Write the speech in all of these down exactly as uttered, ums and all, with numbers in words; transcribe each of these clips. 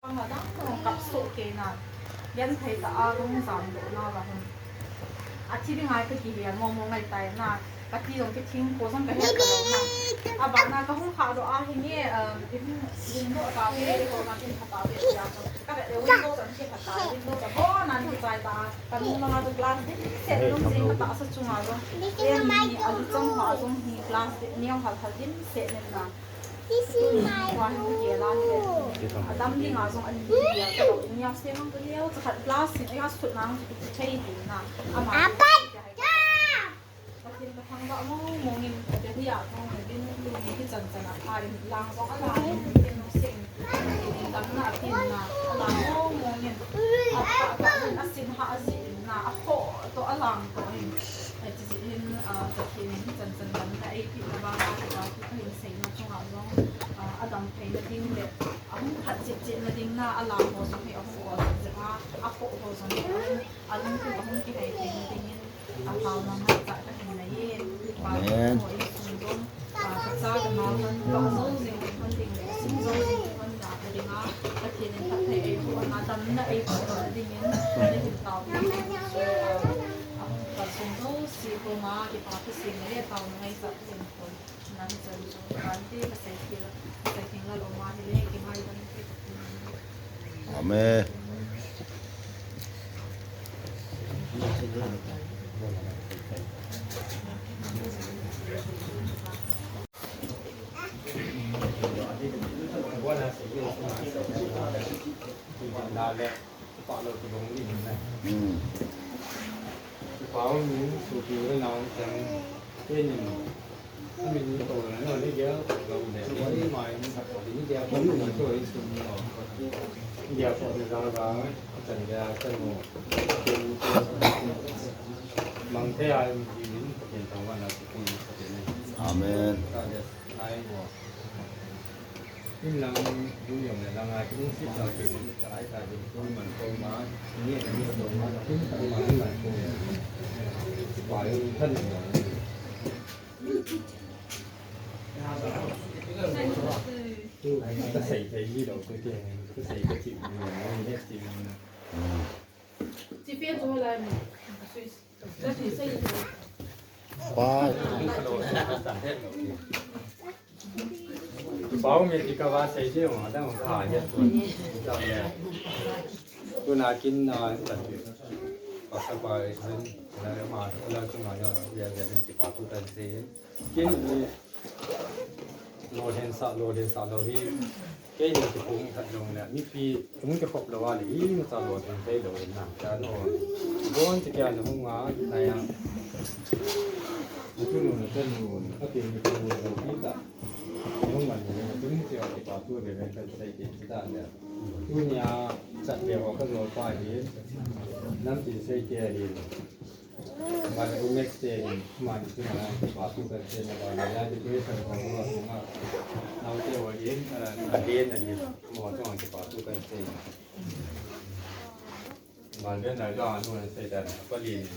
Panga dang kong kap soh kei na. Yan thei ta a rung zam doh na va hum. A thi ding ai ka kihel mo mo ngai tai na. Ka ti jong kithing ko jong ka het ka lo na. A ba na ka hung kha doh a hi nge, um, in, in doh ta ve, ko na kin kha ta ve ya ko. Ka ve window jong kin kha ta, window jong ko na ni chai ta. Ka nung ma tu glass din set nung jing ka ta sa chunga jong. Em ni a lu chang ha jong hi glass din neo hal hal din set nen na. This is my room. Adam ding a jong an dia ka lo nia se mang ko leo cha khat glass in a sut nang chu thei din na. Ama Apa? Pathen ka thangvah mong mong in, Delhi a kong in, in, in, in, kichan chan a pha in, lang jong a lang in, in, in, sing, in, in, damna a pin na, a lang mong mong in, a pha, a pha in, a sin ha a ji in na, a pho to a lang to in, a ji ji in, a, Pathen in chan chan damna ei pin na ba na, a, a, a hin sei na chunga jong, a, a dam thei na ding le, a hung khat chit chit na ding na, a lang ho jong hi a hung ko chit chit a, a pho ho jong hi a hung, a lungthim a hung kihei thei na ding in, Amen. Amen. Hmm. Amen. Pau mi ti ka va sei je ma dang ka ha je tu. Tuna kin na ta ti. Pastor pa isen na ma la tu ma ya ya ya ti pa tu ta sei. Kin ni lo hen sa lo hen sa lo hi. Kei ni ti pung khat jong le mi pi Hung kikhop lou a le, imacha lou ding thei lou in na, cha no. Bon ti kya na hung a, na ya. Na tu nu na ten nu, a ti ni tu lou ki ta. Hung man ni, tu ni ti a ki pa tu le le kan sei ki ta le. Tunia, chat le wa ka lou pa hi. Nam ti sei ke hi. Mane u next day, mane tu na pa tu kan se na ba ya di tu sa ko ko na. Na u te wa yin, a den na di mo tu na pa tu kan se. Mane na ja nu se da pa li ni.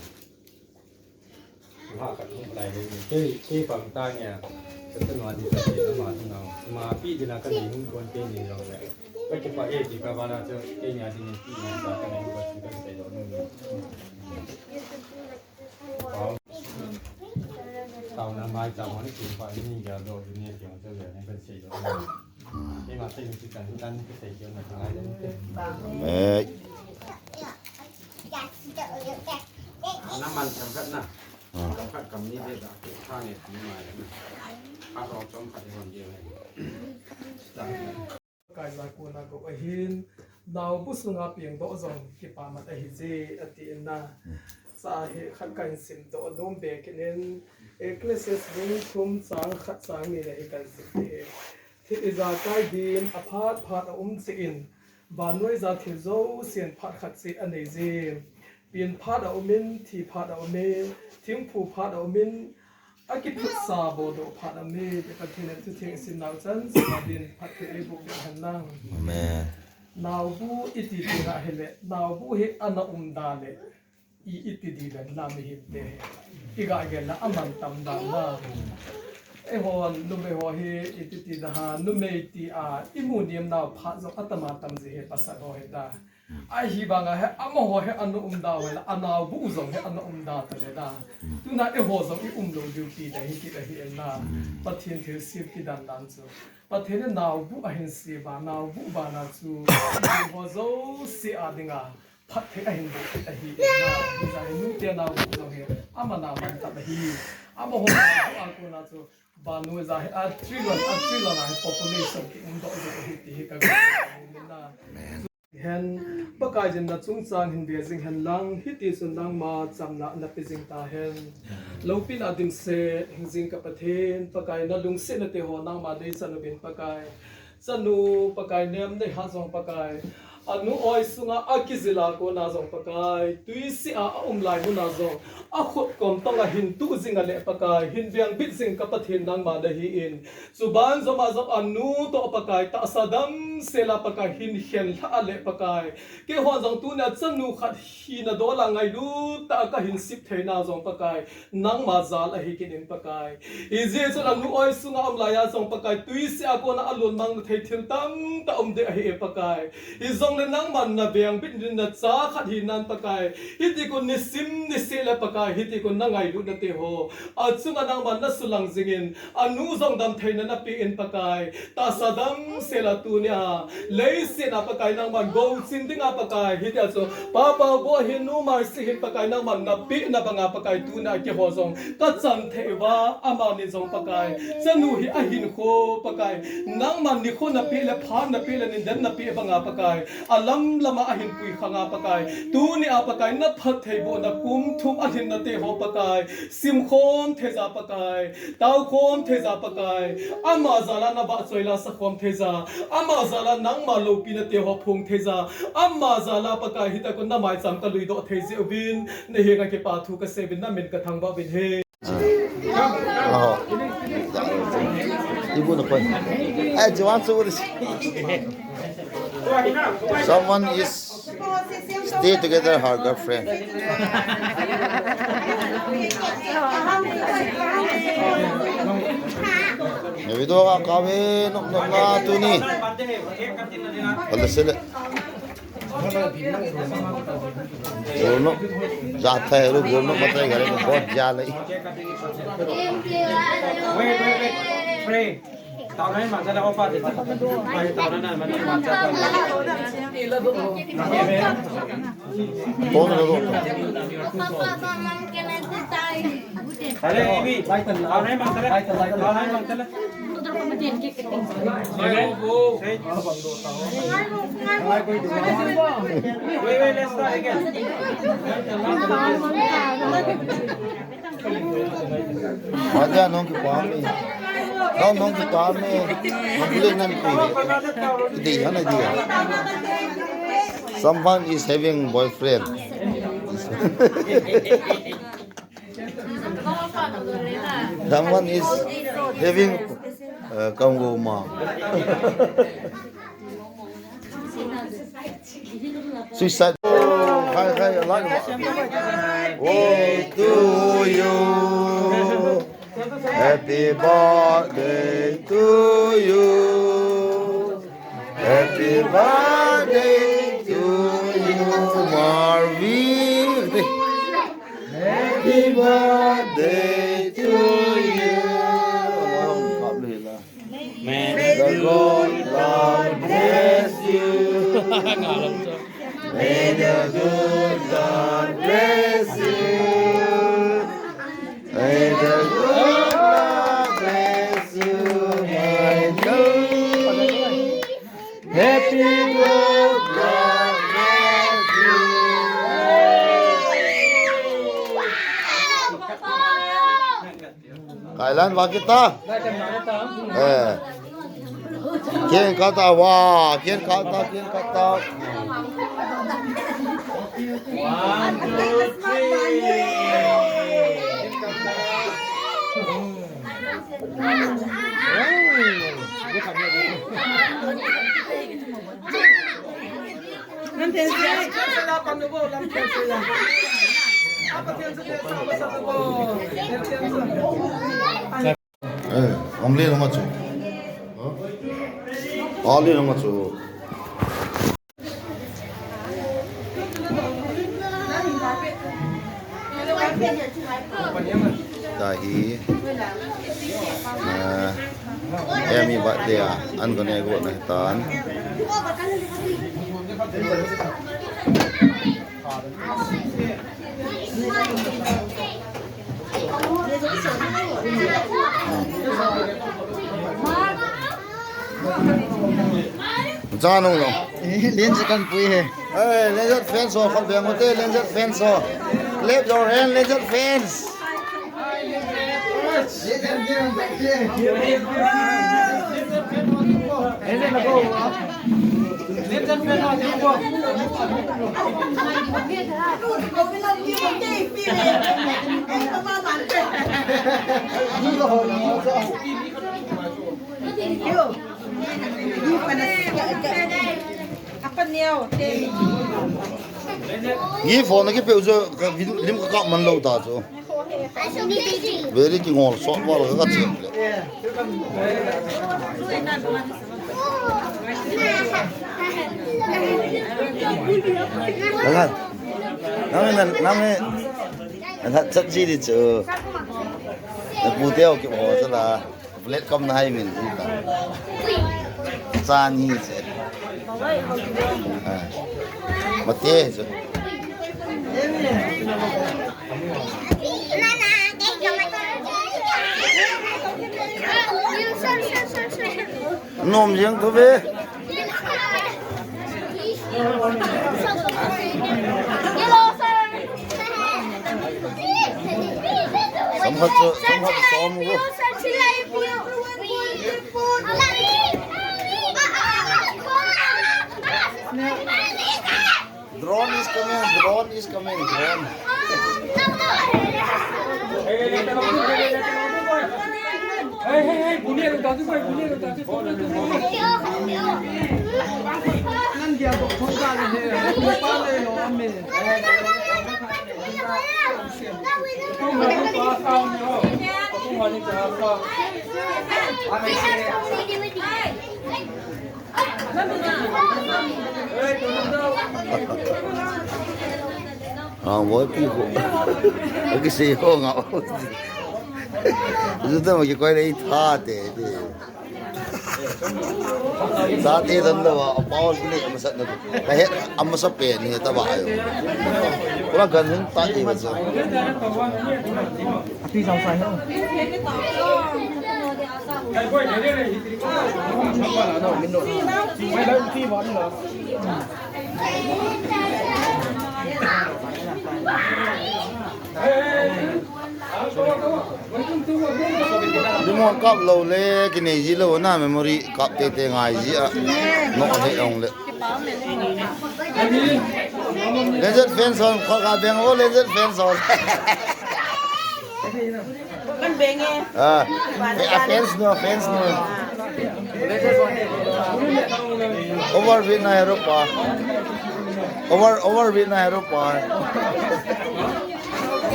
Ha ka tu lai ni. Ke ke pang ta nya. Ka tu na di sa ma tu na. Ma pi di na ka ni nun kon ke ni lo le. Ka ki pa e di ka ba na tu ke nya di ni pi ni sa ka ni ko si kan se lo ni. Amen. Naman sangkat na. Ah. Sangkat kami dia dah. Kami mai na. Khat rong chom khat hon dia. Kaila kona ko ahin, naobu sunga pengdoh jong kipaman ahije, ati na. Sa hi khat kahin simdoh nom be kit in, Ecclesiastes bung thum chang khat chang ni le hi kahin sim e. Thil ijakai din aphat phat aum jeh in, vannoi a thil jousen phat khat cheh anei je. Pin phat aumin, thi phat aume, thingphu phat aumin, Akiphutsa bodoh phat aume, Pathen in thutheng isim nau chan, sa din phatthei eiboh peh hen lang. Amen. Naobu iti ti na hile, naobu hi ana um da le, i iti di le, na mihem te. I ga gel na aman tam dan na. Eihon numei ho hi iti ti da ha, numei ti a imu niam nau phat jong atama tam ji hi pasal ho hi da. Ahivanga hi amaho hi anu um dau hi la, anau bu jong hi anu um da ta le da. Tuna eiho jong i um lou diu ti da hi kit ahi en na. Pathen thilsem kidan dan chu. Pathen in nau bu ahin se ba, nau bu bana chu i ho jouse a dinga phatthei ahin boh kit ahi en na. Hijeh hin nute nau bu jong hi aman aman tam ahi. Amaho nau bu a kona chu Banu ja hi a trillion, a trillion a hi population ki um doh jong hi ti hi ka ga na. Hen, Pakai jin na chungchang hin ve jing hen lang, hiti chun nangma chamna na pe jing ta hen. Loupina dimset hing jing ka Pathen, Pakai na lungsetna te ho nangma nei chan uvin Pakai. Chanu Pakai nem nei ha jong Pakai. Anu oi sunga akijil a kona jong Pakai. Tuisih a aum lai muna jong. Akhut kom tonga hin tu jing a le Pakai. Hin veng bit jing ka Pathen nangma na hi in. Chuban joma jong anu toh Pakai. Tahsa damsel a Pakai hin khen lha a le Pakai. Keihon jong tunia chanu khat hina dol a ngailut tah a kahin sip theina jong Pakai. Nangma jal ahi kit in Pakai. Hijeh chun anu oi sunga um laiya jong Pakai, tuisih a kona alun mang thei thil tamtah um deh ahi e Pakai. Hijongle nangman na veng bit in na cha khat hinan Pakai. Hiti kon nisim niseh le Pakai, hiti kon na ngailutna te ho. Achunga nangman na sulang jing in, anu jong dam theina na pe in Pakai. Tahsa damsel a tunia, leiset a Pakai nangman gouchin dinga Pakai, hitia chu, Papa Bo hin nu Mercy hin Pakai nangman na pehna banga Pakai tunia keiho jong, ka chan thei uva, amani jong Pakai, chanu hi ahinkho Pakai, nangman nikho na peh le, phat na peh le, nidan na peh banga Pakai, alam lama ahin pui khanga Pakai, tunia Pakai na phattheibohna kum thum alhinna te ho Pakai, simkhom theija Pakai, taokhom theija Pakai, ama jala na vahchoi la sakhom theija, ama jala nangma loupina te ho phong theija, ama jala Pakai hita kon na maicham ka luidoh thei jeh uvin, na henga kipa thu ka sei uvin, na min ka thangvah uvin he. Oh. Ibu na pon. Eh, Joan, so what is Someone is stay together, her girlfriend. Video ka kave nok nok na tuni. Pala sila. Gol nok. Jata hai, gol nok matai gare mein bahut jala hai. Wait, wait, wait. Pray. Aja nong ki pami. Nong nong ki pami. Nong ki nang pi. Di hana di. Someone is having boyfriend. Someone is having uh, kangoma. Suicide. Khai khai alai. Oh, to you. Happy birthday to you. Happy birthday to you, Marvin. Happy birthday to you. May the good Lord bless you. May the good Lord bless you. May the good Lord bless you. May the Happy birthday. Kailan wakita? Eh. Ken kata wa, ken kata, ken kata. One, two, three. Eh, om le nong chu. Om le nong chu. Tahi. Eh, Emi birthday a an kane go na tan. Cha nung lo. Eh, Lenjet kan pui he. Eh, Lenjet fans ho, khol beng ute, Lenjet fans ho. Clap your hand, Lenjet fans. Gift ho na kipeu chu ka video lim ka kap man lou ta chu. Very kingol sot val ka che le. Nang nang nang nang chat ji di chu. Na pu teo ki ho chu la. Plate kam na hai min ta. Chan hi che. Ah. Mate chu. Nom jeng thu ve. Samkhat chu, samkhat chu som u. Drone is coming, drone is coming, drone. Ang voi pi ho. Ki sei ho nga. Zu ta ma ki koi le i tha te. Sa te dan da wa a pau le a masa na. Ka he a masa pe ni ta ba ayo. Kula gan hin ta e ba sa. Api jao sai ho. Limon kap lou le, kinei ji lou na memory kap tete ngai ji a. No he ong le. Legend fans on, kho ka beng o Legend fans on. Kan beng e. Ah, fe-, ah, fans no, fans no. Over with na Europa. Over, over with na Europa.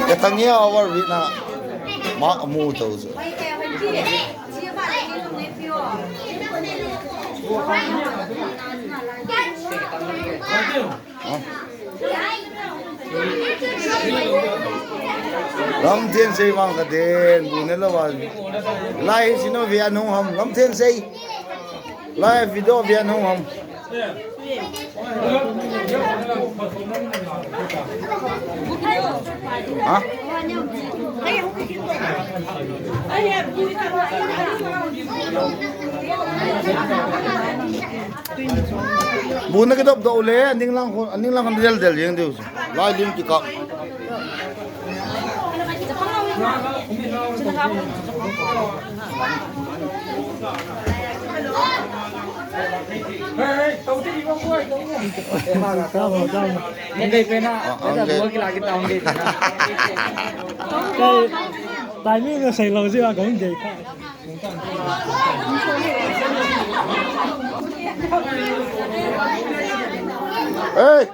Ka tangia over with na. Ma amu to zo. Lamthen sei vang ka den, bu ne lou a. Lai hi sino via nung ham, lamthen sei. Lai video via nung ham. Ha? Bu na kidop do le, aning lang khun, aning lang khun del del jeng diu. Lai lim kikap. Hey, hey, tau ti iwa kuai, tau. Tau, tau. Ang gay pa na. Ah, ang gay. Tau ki lagi tau ang gay pa na. Kay, timing na sa ilaw siya, kung gay ka. Hey!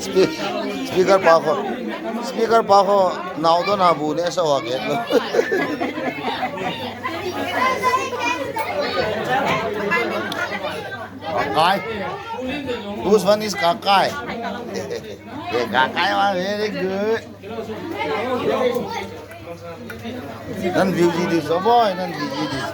Spe-, speaker pa kho, speaker pa kho, nao to na bu ne sa wa ke. Kakai. Whose one is Kakai? Yeah, Kakai one, very good. Nan view ji dis, oh boy, nan view ji dis.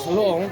Hello.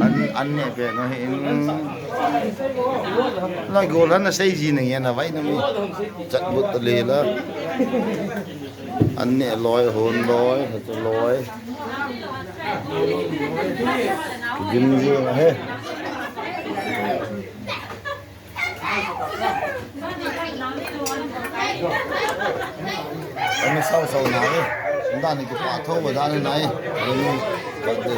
An, an ne pe no hi in. Na gol han na sei ji nang ya na vai na mi. Chat but le la. An ne loi hon loi, hat loi. Gim ji na he. Ana sau sau na e. Nda ni kipa tho ba dan na e. Ani, ba de.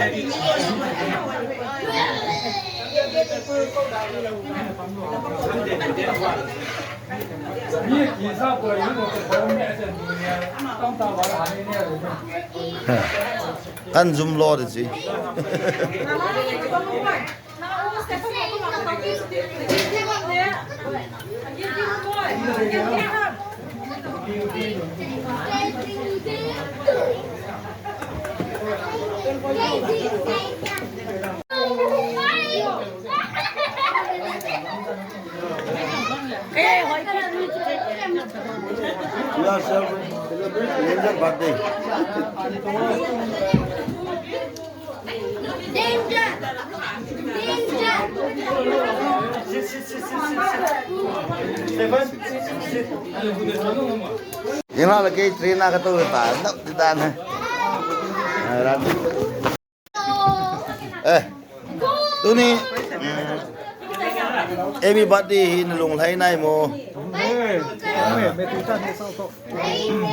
Kan zum lo de si. Ina la kei train a ka to ta, na ti ta na. Ran. Eh. Tuni. Emi birthday hi na lunglhai nai mo.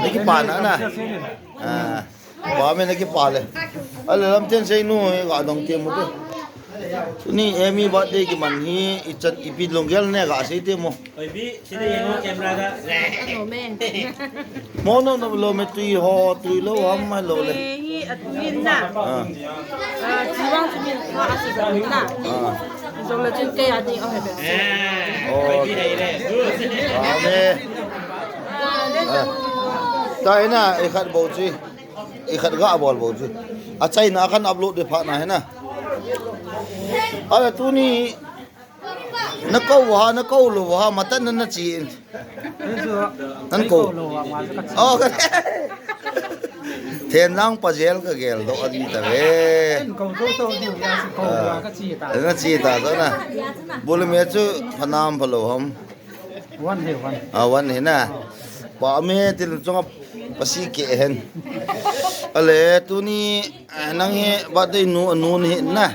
Na kipa na na. Ah. Ba me na kipa le. Ale lam ten sei nu he ga dong te mo te. Tuni Emi birthday kiman hi i chan ipi lunggel ne ga sei te mo. Oi bi, sida ye mo camera da. Mo no no lo me tui ho, tui lo ham mai lo le. Hi a tui na. Ah. Ah, chi wang chi min ha a si na. Ah. Zong le chin ke a ding a he be. Oh. Oi bi dai le. Ah, me. Ah, le. Ah. Taina, ikhat bou chu. Ikhat ga bol bou chu. Achaina khan upload de pha na hina. Ala tuni. Na kou ha, na kou lou ha, matan na na chi. Nan kou. Oh, ka. Thenlang pa jel ka gel doh a di ta ve. Kou to to di ya si kou. Ah. Ka chi ta. Na chi ta to na. Bul me chu phanam phalou ham. One day, one. Ah, one hina. Pa me til chunga pasi ke hen. Ale tuni, ah, nang hi birthday nu, nu ni na.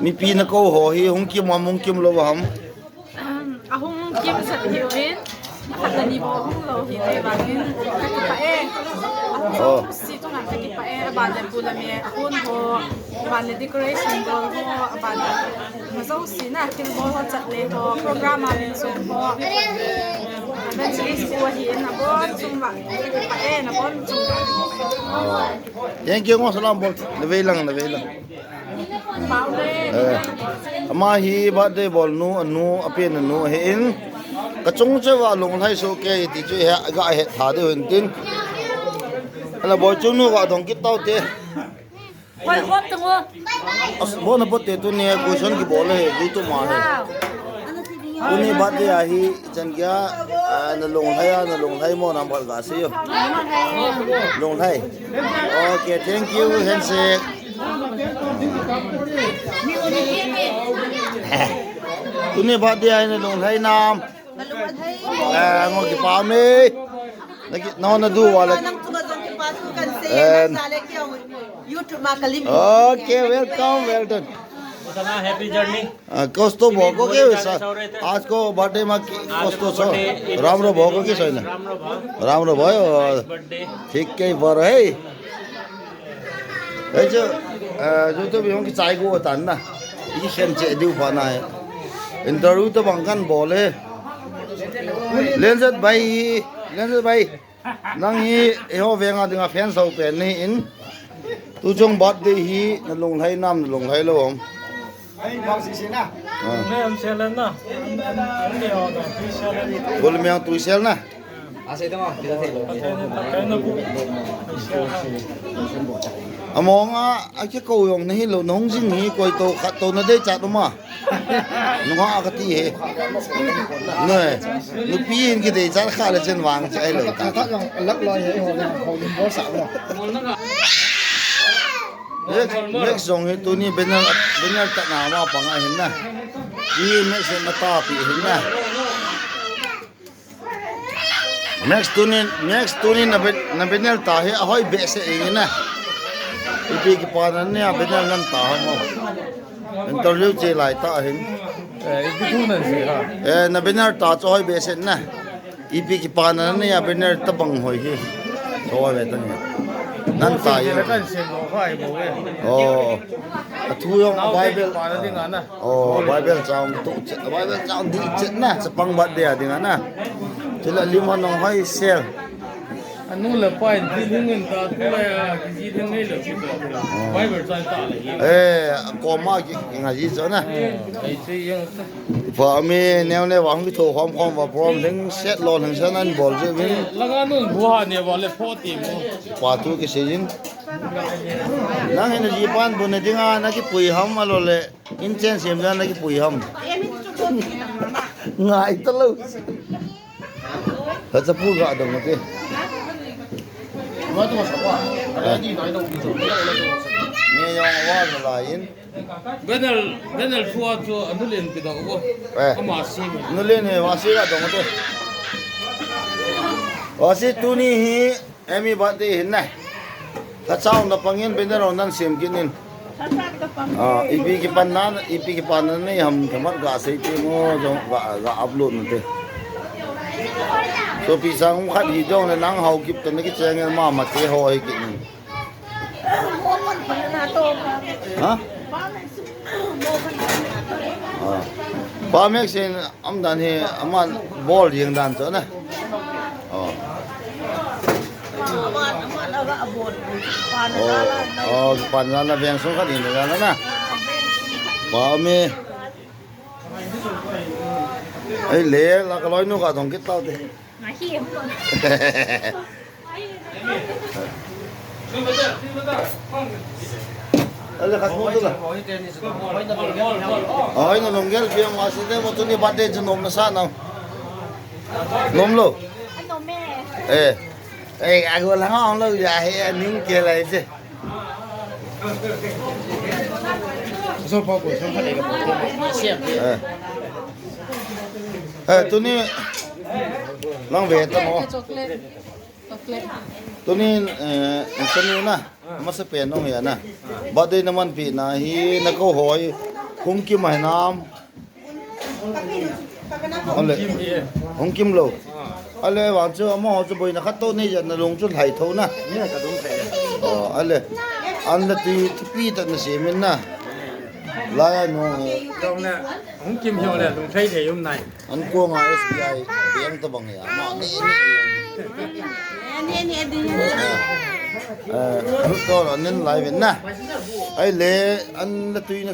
Mipi na kou ho hi hung kim ham, hung kim lou ham. Um, ahung kim sat hi uvin. Khat le ni bou hung lou hi le vangin. Ka kipah e. Oh. Si tu ngan ka kipah e. Aban le pu le mi ahun ho. Aban le decoration bol ho. Aban le ma jouse na thil bol ho chat le ho. Program a min song ho. Evangelist pu ahin abon chung va. Ka kipah e nabon chung va. Oh. Thank you, ngo salam bol. Na vei lang, na vei lang. Eh, ama hi birthday bol nu, anu, apen anu ahin. Ka chung cheh uva Lunglhai soh kei ti chu he, ga he tha deu hin tin. Ala boi chung nu ga dong kit tau te. Hoi, hop tang o. As, bo na bote tuni question kibol e, YouTube ma he. Tuni birthday ahi, chan kya, ah, na Lunglhai a, na Lunglhai mo nam kal ga se yo. Lunglhai. Okay, thank you, handshake. Tuni birthday ahi na Lunglhai nam. Eh, ngo kipah e. Naki, no, na du wala. Nang chunga jong kipah thu kan sei, and nang jale keu YouTube ma kalim. Okay, welcome, well done. Happy journey. Ah, कष्ट भोगोगे वैसा। आज को बर्थडे में कष्ट छ। राम्रो भोगोगे छैन? राम्रो भयो। ठिक्कै पर्यो है। Hey, chu, ah, YouTube hung kichai go tan na. I khen che diu pha na hai. Interview to bang kan bol e. Lenjat bhai, Lenjat bhai. Nang hi, eiho venga dinga fan sau pen nahi in. Tu chung birthday hi, na Lunglhai nam, na Lunglhai lou ham. Ai, bang sisi na. Ah. Ne, am sel na. Am, am, am ne ho na, tu sel na. Bol miang tu sel na. Ah, sei tama, kita sei lo. Pathe ne, pathe na bu. Sel na. Among a, akikou jong nahi lou, nahung jing hi, koi to, khat to nadei chat uma. Nunga kati he. Ne. Nupi in kidei chat kha le chen vang che ai lou ta. Khat jong lak loi he ho le ho lim bol sa mo. Next, next jong hi tuni banner, banner ta na ma pang a hin na. Hi next ma ta pi hin na. Next tuni, next tuni na ben, na banner ta hi ahoi behseh ing na. Ipi kipa na nia banner ngan ta ho mo. Interview che lai ta hin. Eh, ipi thu nan sei ha. Eh, na banner ta chu hoi behseh na. Ipi kipa na nia banner tabang hoi hi. Chu hoi ve ta ni. Nan ta hi. Kan sei lo khai mo e. Oh. Athu jong Bible. Pa na ding ana. Oh, Bible chang tu chet, Bible chang di chet na, chapang birthday a ding ana. Chule lim ho nong hoi sel. Anu le pa in ti ling in ta tu le a, ki ji theng nei le ki ta. Bible chang ta le. Eh, koma ki, ki nga ji cho na. Eh, ai sei yang ta. Pa mi neo ne wang ki tho khom khom va prom leng set lo leng san an bol je vin. Langa nun bu ha ne va le pho ti mo. Pa tu ki sei jin. Nang hin jipan bu ne dinga na kipui ham a lo le. Inchen sem jan na kipui ham. Ngai ta lou. Ka chapu ga dong te. Ni jong wa la in. Banner, banner thua chu anu len pi dong ko. Eh. Ama si. Nu len he wa si ga dong te. Wa si tuni hi. Emi birthday hin na. Ka chau na pangin banner nan sem kit in. Ah, ipi kipan nan, ipi kipan nan ni ham kamat ga sei ti mo jong ga, ga upload na te. So pi sang khat hi jong le nang hau kip ta na ki cheng ma ma te ho hi kit in. Ha? Ah. Pa mek sin Am dan hi, aman bol jing dan chu na. Oh. Oh, oh, pan la la veng sung khat in la na. Pa mi. Ai le, la ka loi nu ka dong kit tau te. Ahi. Ale, khat mo tu la. Oi, na lunggel piang ma si te mo tu ni birthday chu nom na sa na. Nom lo. Anom e. Eh. Eh, ago la ha lo ya he ning ke lai se. So pa ko so ha le ka mo. Eh. Eh, tuni lang ve ta mo. Chocolate. Chocolate. Tuni, eh, tuni na. Masa pen nong ya na. Birthday na manpi na hi na ko hoi. Hung kim mai nam. Ale. Hung kim lo. Ale, vang chu amaho chu boina khat to nei jat na lung chu lhai tho na. Oh, ale. An la ti, ti pi ta na si min na. Lai a no. Dong le, hung kim hiu le, lung thei thei um nai. An ko nga S B I bank ta bang ya. Ma ni. Ni, ni, ni, ni. Eh, to lo nin lai vin na. Ai le, an la tui na,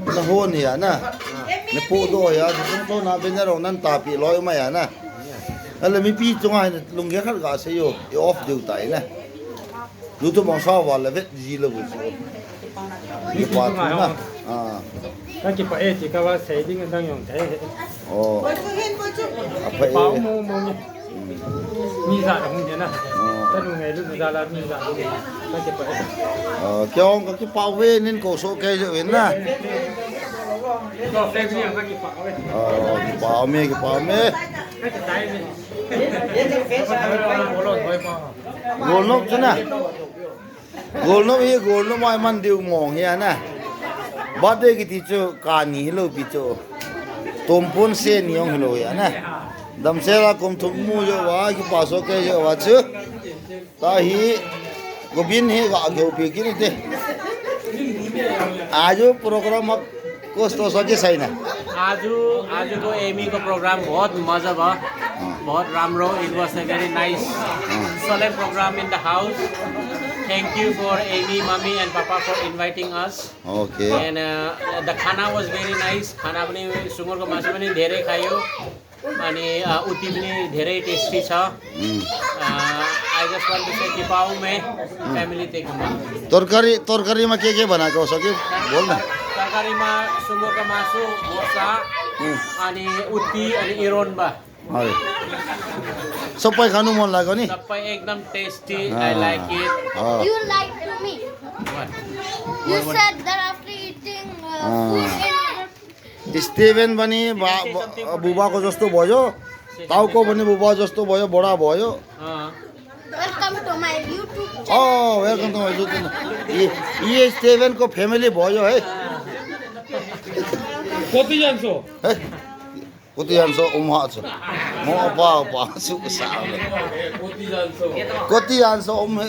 na ho ni ya na. Ni pu do ya, tu to na bin na rong nan ta pi loi ma ya na. Ale mipi chunga hin lunggel khat ga se yo, i off diu tai na. Lu tu bang sa wa la vet ji lo gu. Ni pa tu na. Ah. Ka kipa e ti ka va sei ding dang jong thei. Oh. A pa e. Pa mo mo ni. Ni za hung je na. Oh. Ka nu ngai lu za la ni za. Ka kipa e. Ah, kyong ka kipa ve nin ko so ke je ve na. Ko family ka kipa ve. Ah, kipa me, kipa me. Ka kipa e. Golnop chu na. Golnop hi, golnop mai man diu mong hi ana. Birthday kiti chu kani hilou pi chu. Tumpun se ni jong hilou hi ana. Damsel a kum thum mu jo va, kipa so ke jo va chu. Tahi, gobin hi ga geu pi kini te. Aju program a Kosto sa ki saina. आजु आजुको एमीको प्रोग्राम बहुत मजा भयो। बहुत राम्रो। It was a very nice solemn program in the house। Thank you for Amy, Mummy and Papa for inviting us। Okay। And uh, the खाना was very nice। खाना पनि सुँगुरको मासु पनि धेरै खायो। अनि अ, उति पनि धेरै टेस्टी छ। अ, I just want to say कि पाऊ में फैमिली टेक। तरकारी, तरकारी में के के बना के हो सके? बोल ना। तरकारीमा सुँगुरको मासु, बोसा, अनि उति, अनि इरोन बा। हजुर। सबै खानु मन लाग्यो नि? सबै एकदम टेस्टी। I like it। अँ। You lied to me। What? You said that after eating uh, food in Steven पनि बा- बा- बुबाको जस्तो भयो। टाउको पनि बुबा जस्तो भयो, बडा भयो। अँ। Welcome to my YouTube channel। Uh, welcome to my YouTube। यी यी स्टेभेनको फ्यामिली भयो है। कति जान्छ? है, कति जान्छ उमा छ। म अपा अपा छु साले। कति जान्छ? कति जान्छ उम ए।